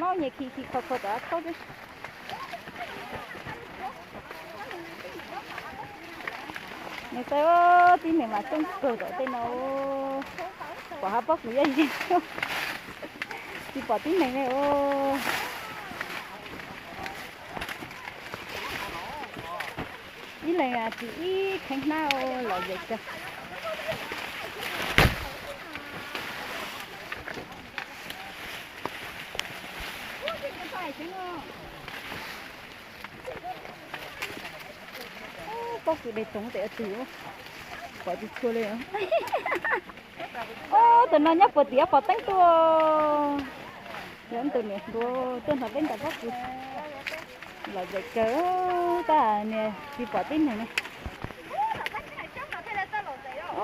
Noj nyias khi khi kho kho tom qab thaub xwb. Nws saib tib neeg mas coob kawg tom tej no. Pom hab pob kws yaj yeeg, tsis pom tib neeg li os. Ib leeg tsis ib kheev hnab lom zem kawg. Pob kws deg toov tes twg pom tsis tshua li. Ub, tus no nyob puag tim qhov teeb tuaj. Yog tus niam hluas tuaj nrog peb ntaus pob kws. Lom zem kawg, tab niag tsis pom tib neeg li.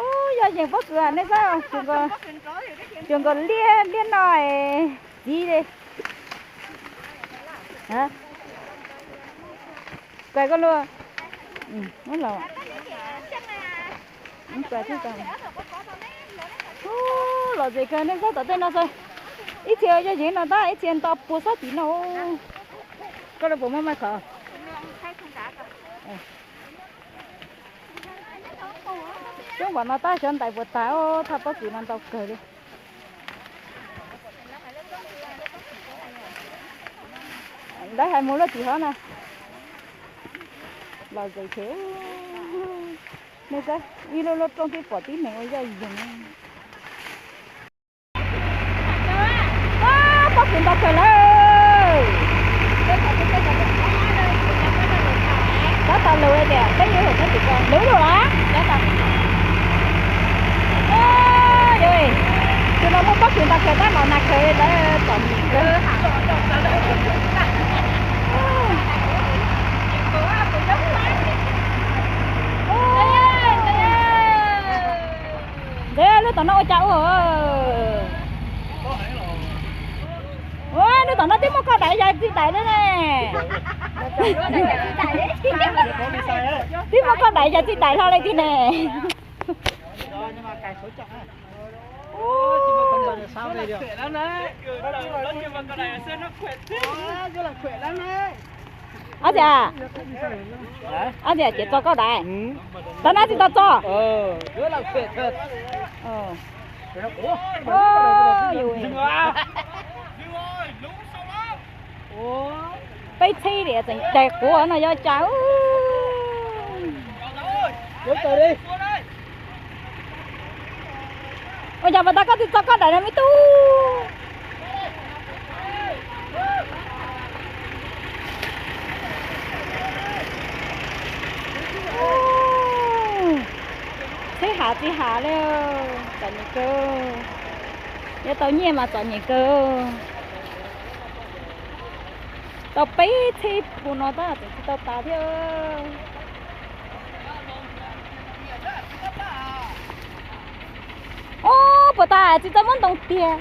Ub, yog yeeg pob kws nej saib, cuag nkaus liab liab no txiv li. Kais koj lub. Lom zem kawg nej saib tom tej no xwb. Ib txhia yog yeeg no tab ib txhia nto puag sab tim no. Koj lub puas muaj maj khov? Coob npaum no tab xyov ntais puas tas, thaj pob kws no ntau kawg li. Lawv hais mus lub tim hov na. Lom zem kawg. Nej saib, ib lub lub roob twb pom tib neeg ua yoj yeeg. Pob kws ntau kawg lawm. Tab tom lus tias peb yuav lus, lus lus las. Tus no muaj pob kws ntau kawg tab los nag kawg lawv txom nyem kawg. Ntxawm, lub tom no ua cas ua? Ua, lub tom no twb muaj koj daim yog txiv daim lawm ne. Twb muaj koj daim yog txiv daim hlo li tiag ne. Ob tias, ob tias ces tso koj daim. Tau nab tsis tau tso. Peb txhib li tseem daig quav no yog cas. Ua cas pas tas koj tsis tso koj daim no me tub? Txhib hav txiv hav li, txom nyem kawg. Yuav tau nyiaj mas txom nyem kawg. Tau peb txhib pus no tab tseem tsis tau tas thiab. Ub, puas tas tsis tau muab ntoo tiag.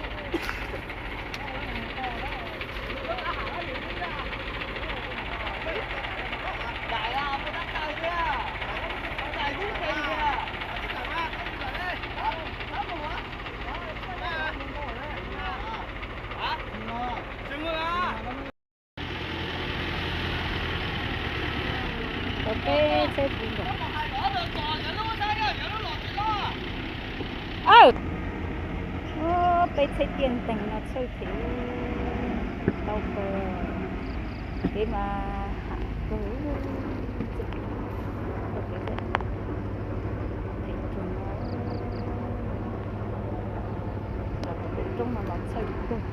Peb txhib tiaj nteeg no txhawj thiab, tau kawg, kev mas ham kawg, kev no, los pem roob no los txhawj kawg.